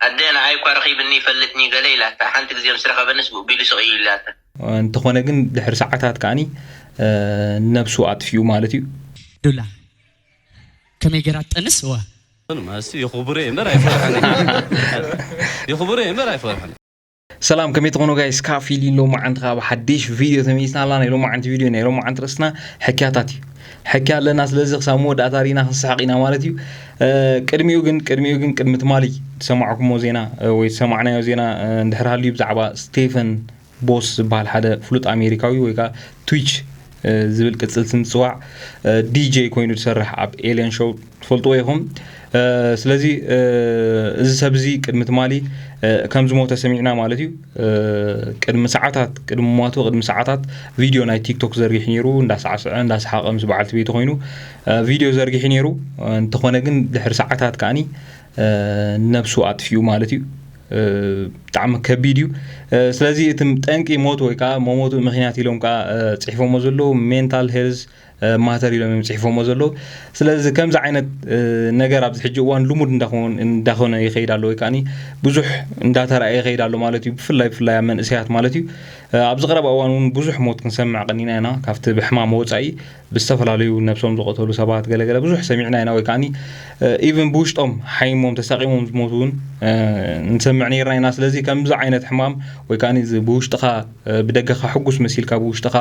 ኣደ ንዓይ እኳ ረኺብኒ ይፈልጥኒ ገለ ኢላታ። ሓንቲ ግዜ ምስ ረኸበንስ ብኡ ቢሉ ስቕ እዩ ኢላታ። እንተኾነ ግን ድሕሪ ሰዓታት ከዓኒ ነብሱ ኣጥፊኡ ማለት እዩ። ዱላ ከመይ ገይራ ትጠንስ? እዋ ማስ የኽቡረ እምበር ኣይፈርሐን። የኽቡረ እምበር ኣይፈርሐን። ሰላም፣ ከመይ ትኾኑ ጋይስ? ካፊል ሎማዓንቲ ካብ ሓድሽ ቪድዮ ተመሊስና ኣላ። ናይ ሎማዓንቲ ቪድዮ፣ ናይ ሎማዓንቲ ርእስና ሕክያታት እዩ። ሕክያ ኣለና። ስለዚ ክሳብ መወዳእታ ርኢና ክንስሕቕ ኢና ማለት እዩ። ቅድሚኡ ግን ቅድሚኡ ግን ቅድሚ ትማሊ ዝሰማዕኩሞ ዜና ወይ ዝሰማዕናዮ ዜና እንድሕር ሃልዩ ብዛዕባ ስቴፈን ቦስ ዝበሃል ሓደ ፍሉጥ ኣሜሪካዊ ወይ ከዓ ትዊች ዝብል ቅፅል ስም ዝፅዋዕ ዲጄ ኮይኑ ዝሰርሕ ኣብ ኤልየን ሾው ትፈልጥዎ ኢኹም። ስለዚ እዚ ሰብ እዚ ቅድሚ ትማሊ ከም ዝሞተ ሰሚዕና ማለት እዩ። ቅድሚ ሰዓታት ቅድሚ ሞቱ ቅድሚ ሰዓታት ቪድዮ ናይ ቲክቶክ ዘርጊሑ ነይሩ፣ እንዳሳዕስዐ እንዳሰሓቐ ምስ በዓልቲ ቤቱ ኮይኑ ቪድዮ ዘርጊሑ ነይሩ። እንተኾነ ግን ድሕሪ ሰዓታት ከዓኒ ነብሱ ኣጥፊኡ ማለት እዩ። ብጣዕሚ ከቢድ እዩ። ስለዚ እቲ ጠንቂ ሞት ወይ ከዓ መሞቱ ምክንያት ኢሎም ከዓ ፅሒፎሞ ዘለዉ ሜንታል ሄልዝ ማተር ኢሎም እዮም ፅሒፎሞ ዘለዉ። ስለዚ ከምዚ ዓይነት ነገር ኣብዚ ሕጂ እዋን ልሙድ እንዳኾነ ይኸይድ ኣሎ ወይ ከዓ ብዙሕ እንዳተረኣየ ይኸይድ ኣሎ ማለት እዩ። ብፍላይ ብፍላይ ኣብ መንእሰያት ማለት እዩ። ኣብዚ ቀረባ እዋን እውን ብዙሕ ሞት ክንሰምዕ ቀኒና ኢና። ካብቲ ብሕማም ወፃኢ ብዝተፈላለዩ ነብሶም ዝቐተሉ ሰባት ገለገለ ብዙሕ ሰሚዕና ኢና። ወይ ከዓ ኢቨን ብውሽጦም ሓይሞም ተሳቂሞም ዝሞቱ እውን ንሰምዕ ነይርና ኢና። ስለዚ ከምዚ ዓይነት ሕማም ወይ ከዓ ብውሽጥኻ ብደገኻ ሕጉስ መሲልካ ብውሽጥኻ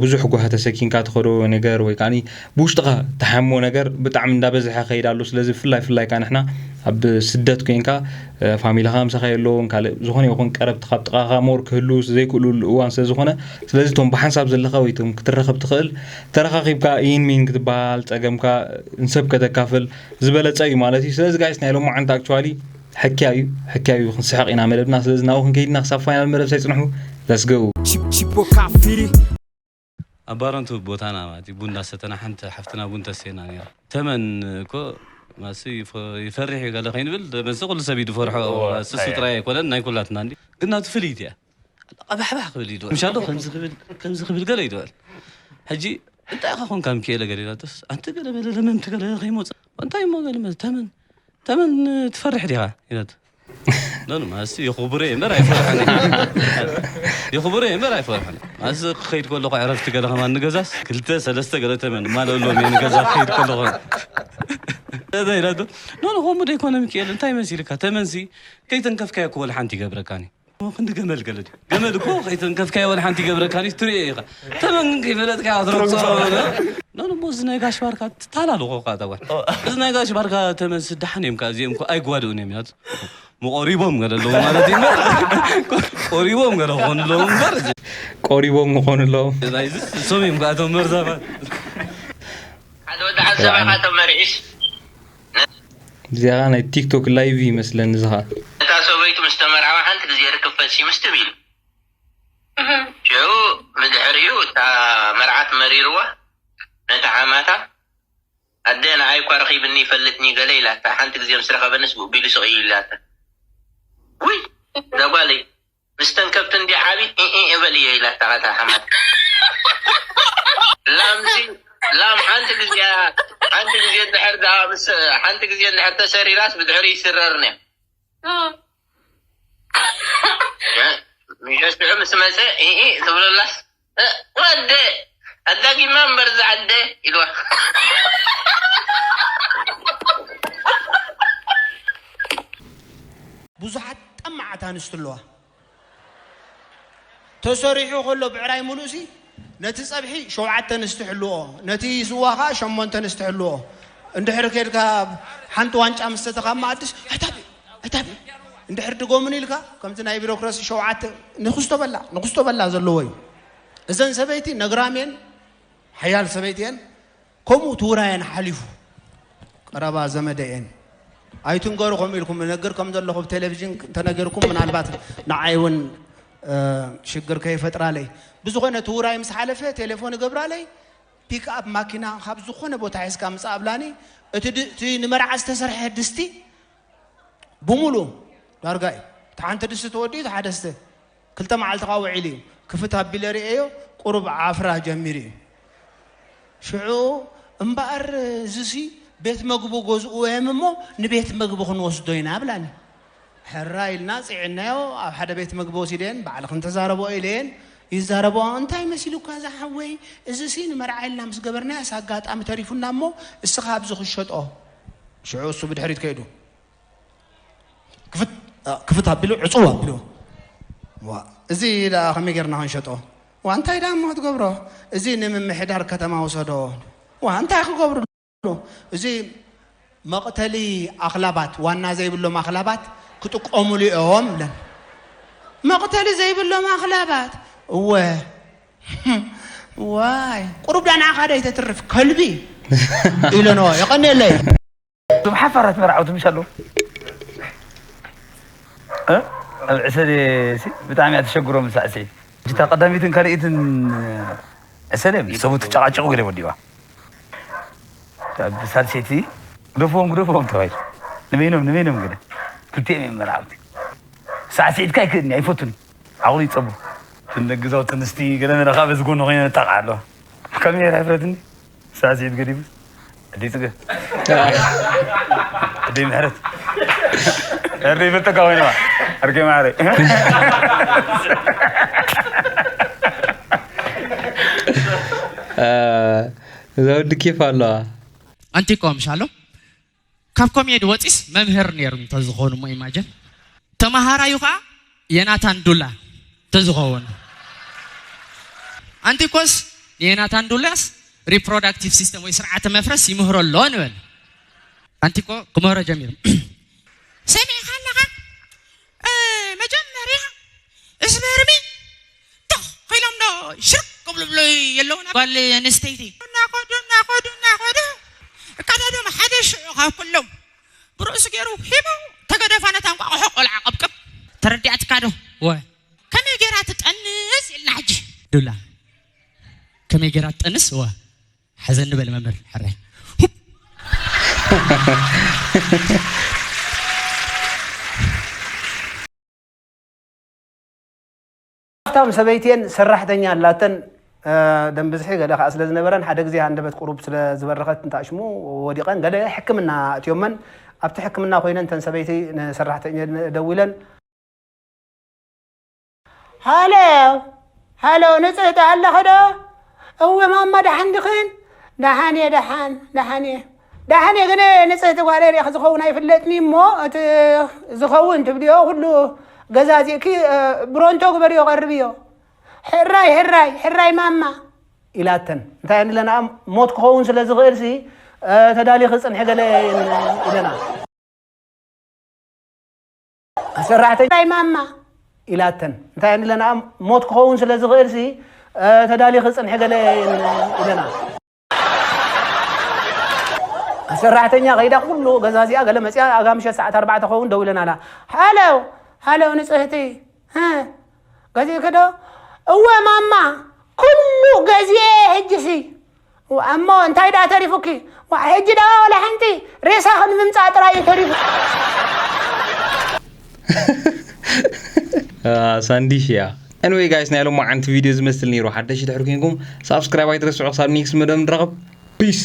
ብዙሕ ጓህ ተሰኪንካ ትኸዶ ነገር ወይ ከዓ ብውሽጥኻ ትሓሞ ነገር ብጣዕሚ እንዳበዝሐ ከይድ ኣሎ። ስለዚ ብፍላይ ብፍላይ ከዓ ንሕና ኣብ ስደት ኮይንካ ፋሚልኻ ምሳኻ የለውን ካልእ ዝኾነ ይኹን ቀረብትኻ ኣብ ጥቓኻ ሞር ክህሉ ዘይክእሉሉ እዋን ስለ ዝኾነ፣ ስለዚ እቶም ብሓንሳብ ዘለኻ ወይ እቶም ክትረኸብ ትኽእል ተረኻኺብካ ኢን ሚን ክትበሃል ጸገምካ ንሰብ ከተካፍል ዝበለጸ እዩ ማለት እዩ። ስለዚ ጋይስ ናይ ሎማዓንቲ ኣክቹዋሊ ሕክያ እዩ ሕክያ እዩ ክንስሕቕ ኢና መደብና። ስለዚ ናብኡ ክንከይድና ክሳብ ፋይናል መደብ ሳይጽንሑ። Let's go። Chipo Kafiri. ኣብ ባረንቱ ቦታና ማለት እዩ ቡን እንዳሰተና ሓንቲ ሓፍትና ቡን ተስየና ነራ። ተመን እኮ ማሲ ይፈርሕ እዩ ገለ ከይንብል መሲ ኩሉ ሰብ እዩ ዝፈርሖ። ስሱ ጥራይ ኣይኮነን ናይ ኩላትና እንዲ ግን ናቱ ፍልይቲ እያ። ኣባሕባሕ ክብል ይድወል ምሻሎ ከምዚ ክብል ከምዚ ክብል ገለ ይድወል። ሕጂ እንታይ ኢኻ ኮንካ ምክኤለ ገለ ኢላቶስ ኣንቲ ገለ በለ ለመምቲ ገለ ከይመፅ እንታይ እሞ ገለ መ- ተመን ተመን ትፈርሕ ዲኻ ኢለት። ኖ ማስ የኽቡረ እምበር ኣይፈርሐን። የኽቡረ እምበር ኣይፈርሐን። ማስ ክኸይድ ከለኹ ዕረፍቲ ገለ ከማን ንገዛስ ክልተ ሰለስተ ገለ ተመን ማለሎም እየ ንገዛ ክኸይድ ከለኹ። እዛ ኢላቶ ኖ ኖ ከምኡ ደይኮነ ሚካኤል እንታይ መሲልካ ተመንሲ ከይተንከፍካዮ ክበል ሓንቲ ይገብረካኒ። ክንዲ ገመል ገለ ድዩ? ገመል እኮ ከይተንከፍካዮ ወላ ሓንቲ ይገብረካኒ ትሪኦ ኢኻ። ተመን ግን ከይፈለጥካ ትረግጾ። ኖ ኖ እሞ እዚ ናይ ጋሽ ባርካ ትታላሉ እኮ እኳ እታ ጓል። እዚ ናይ ጋሽ ባርካ ተመን ስዳሓን እዮም ከኣ እዚኦም እኮ ኣይጓድኡን እዮም ያት። መቆሪቦም ገለ ኣለዎ ማለት እዩ እምበር። ቆሪቦም ገለ ክኾኑ ኣለዎም እምበር። ቆሪቦም ክኾኑ ኣለዎም። ናይዚ እሶም እዮም ከኣ እቶም መርዛማት። ሓደ ወዲ ሓንሰብ ኢኻ እቶም መሪዒስ እዚኣ ናይ ቲክቶክ ላይቭ ይመስለኒ እዚ ኸዓ። ነታ ሰበይቱ ምስ ተመርዓወ ሓንቲ ግዜ ርክብ ፈጺሙ ስትም ኢሉ። ሽዑ ብድሕሪኡ እታ መርዓት መሪርዋ ነታ ሓማታ ኣደ ንዓይ እኳ ረኺብኒ ይፈልጥኒ ገለ ኢላታ። ሓንቲ ግዜ ምስ ረኸበንስ ብኡ ቢሉ ስቕ እዩ ኢላታ። ውይ እዛ ጓለይ ምስተን ከብቲ እንዲ ዓቢ ኢኢ እበል እየ ኢላታ። እታ ሓማት ላምዚ ላም ሓንቲ ግዜ ሓንቲ ግዜ እንድሕር ደኣ ምስ ሓንቲ ግዜ እንድሕር ተሰሪራስ ብድሕሪ ይስረርንያ። እ፣ ሚሸሽዑ ምስ መጸ ኢኢ ትብለላስ እ፣ ወደ ኣዳጊማ እምበር ዝዓደ ኢልዋ። ብዙሓት ጠማዓት ኣንስቲ ኣለዋ። ተሰሪሑ ከሎ ብዕራይ ሙሉእሲ ነቲ ጸብሒ ሸውዓተ ኣንስቲ ሕልዎ፣ ነቲ ስዋ ኸዓ ሸሞንተ ኣንስቲ ሕልዎ። እንድሕር ኬድካ ሓንቲ ዋንጫ ምስ ሰተኻ ኣብ መኣድስ ኣይታቢ ኣይታቢ እንድሕር ድጎምን ኢልካ ከምቲ ናይ ቢሮክራሲ ሸውዓተ ንክስቶ በላ ንክስቶ በላ ዘለዎ እዩ። እዘን ሰበይቲ ነግራም እየን፣ ሓያል ሰበይቲ እየን። ከምኡ እቲ ውራየን ሓሊፉ ቀረባ ዘመደ እየን። ኣይትንገሩ ከምኡ ኢልኩም እነግር ከም ዘለኹ ብቴሌቪዥን እንተነገርኩም ምናልባት ንዓይ እውን ሽግር ከይፈጥራለይ። ብዝኾነ እቲ ውራይ ምስ ሓለፈ ቴሌፎን እገብራለይ። ፒክኣፕ ማኪና ካብ ዝኾነ ቦታ ሒዝካ ምፃእ ኣብላኒ። እቲ ድ- እቲ ንመርዓ ዝተሰርሐ ድስቲ ብሙሉ ዳርጋ እዩ። እቲ ሓንቲ ድስቲ ተወዲኡ እቲ ሓደ ስተ ክልተ መዓልቲ ከዓ ውዒሉ እዩ። ክፍት ኣቢለ ርእየዮ ቁሩብ ዓፍራ ጀሚሩ እዩ። ሽዑ እምበኣር እዚሲ ቤት መግቡ ገዝኡ እዮም እሞ ንቤት መግቢ ክንወስዶ ኢና ብላኒ። ሕራይ ኢልና ጽዒናዮ ኣብ ሓደ ቤት ምግቢ ወሲደን ባዕልኽን ተዛረብኦ ኢለየን። ይዛረብኦ፣ እንታይ መሲሉካ እዛ ሓወይ? እዚሲ ንመርዓ ኢልና ምስ ገበርናዮስ ኣጋጣሚ ተሪፉና እሞ እስኻ ኣብዚ ክሸጦ። ሽዑ እሱ ብድሕሪት ከይዱ ክፍት ክፍት ኣቢሉ ዕጹው ኣቢሉ። ዋ፣ እዚ ደኣ ከመይ ጌርና ክንሸጦ? ዋ፣ እንታይ ደኣ እሞ ክትገብሮ? እዚ ንምምሕዳር ከተማ ውሰዶ። ዋ፣ እንታይ ክገብሩ? እዚ መቕተሊ ኣኽላባት ዋና ዘይብሎም ኣኽላባት ክጥቀሙሉ እዮም ብለን። መቕተሊ ዘይብሎም ኣኽላባት? እወ። ዋይ፣ ቁሩብ ዳ ንዓኻ ዶ ይተትርፍ ከልቢ? ኢለንዎ። የቐንየለይ። እዞም ሓፋራት መርዓውቲ ምሽ ኣለዉ። እ? ኣብ ዕሰሌ ሲ ብጣዕሚ እያ ተሸግሮም ሳዕስዒት። እታ ቀዳሚትን ካልኣይትን ዕሰሌ ሰቡ ተጨቃጨቁ ገለ ወዲባ። ኣብ ሳልሰይቲ ግደፍዎም፣ ግደፍዎም ተባሂሉ። ንበይኖም፣ ንበይኖም ገለ። ክልቲኦም እዮም መርዓውቲ። ሳዕስዒትካ ኣይክእልኒ፣ ኣይፈቱን። ዓቕሉ ይጸቡ። እተን ገዛውቲ ኣንስቲ ገለ መለ ከዓ በዚ ጎኒ ኮይነን ይጣቕዓ ኣለዋ። ካብ ሜራ ይፍረትኒ። ሳዕስዒት ገዲፉ። ኣደይ ጽገ። ኣደይ ምሕረት። ኣደይ ይፈልጠካ ኮይነዋ። ኣርከይ ማዕረይ። እ፣ እዛ ወዲ ኬፍ ኣለዋ። ኣንቲ እኮ ምሻሎ ካብ ኮሜዲ ወፂስ መምህር ነይሩ እንተዝኾኑ እሞ ኢማጀን። ተመሃራዩ ከዓ የናታን ዱላ እንተዝኸውን። ኣንቲ እኮስ ንየናታን ዱላስ ሪፕሮዳክቲቭ ሲስተም ወይ ስርዓተ መፍረስ ይምህሮ ኣሎ ንበል። ኣንቲ እኮ ክምህሮ ጀሚሩ። ሰሚዕካ ኣለኻ? እ፣ መጀመርያ ስፐርሚ ትኽ ኢሎም ዶ ሽርቅ ክብሉብሉ የለውን? ጓል ኣንስተይቲ እናኸዱ፣ እናኸዱ፣ እናኸዱ፣ ቀዳዶም ሓደ ሽዑ ካብ ኩሎም ብርእሱ ገይሩ ሂቡ ተገደፋ ነታ እንቋቑሖ ቆልዓ ቀብቅብ። ተረዲኣትካ ዶ? ወ። ከመይ ገይራ ትጠንስ ኢልና ሕጂ? ዱላ። ከመይ ገይራ ትጠንስ? ወ። ሓዘን ንበል መምህር ሕራይ። ሃብታም ሰበይቲየን ሰራሕተኛ ኣላተን፣ እ፣ ደም ብዝሒ ገለ ከኣ ስለ ዝነበረን፣ ሓደ ግዜ ሃንደበት ቁሩብ ስለ ዝበረኸት እንተኣሽሙ ወዲቐን፣ ገለ ሕክምና ኣእትዮመን። ኣብቲ ሕክምና ኮይነን እተን ሰበይቲ ንሰራሕተኛ ደዊለን፣ ሃሎ፣ ሃሎ፣ ንጽህቲ ኣለኺ ዶ? እወ ማማ፣ ደሓን ዲኽን? ደሓን እየ፣ ደሓን፣ ደሓን እየ። ደሓን እየ፣ ግን ንጽህቲ ጓለይ ርኢኺ ዝኸውን ኣይፍለጥኒ እሞ፣ እቲ ዝኸውን ትብልዮ ኩሉ ገዛዚእኪ፣ እ፣ ብሮንቶ ግበርዮ፣ ቀርብዮ። ሕራይ፣ ሕራይ፣ ሕራይ ማማ። ኢላተን። እንታይ ኢለና? ሞት ክኸውን ስለ ዝኽእልሲ፣ እ፣ ተዳሊኺ ጽንሒ ገለ ኢለና። ሰራሕተኛ ናይ ማማ ኢላተን። እንታይ ኢለና? ሞት ክኸውን ስለ ዝኽእልሲ፣ እ፣ ተዳሊኺ ጽንሒ ገለ ኢለና። ሰራሕተኛ ከይዳ ኩሉ ገዛ እዚኣ ገለ መጽያ ኣጋ ምሸት ሰዓት ኣርባዕተ ክኸውን ደው ኢለን ኣላ። ሃሎ፣ ሃሎ ንጽህቲ፣ እ፣ ገዚእኪ ዶ? እወ ማማ፣ ኩሉ ገዚኤ ሕጂሲ። እሞ እንታይ ደኣ ተሪፉኪ? ዋ፣ ሕጂ ደኣ ዋላ ሓንቲ ሬሳ ክንምምጻእ ጥራይ እዩ ተሪፉ። አ፣ ሳንዲሽ እያ። Anyway guys፣ ናይ ሎማዓንቲ ቪድዮ ዝመስል ነይሩ። ሓደሽቲ ድሕሪ ኮንኩም ሳብስክራይብ ኣይትረስዑ። ክሳብ ኔክስት መደብ ንራኸብ። ፒስ።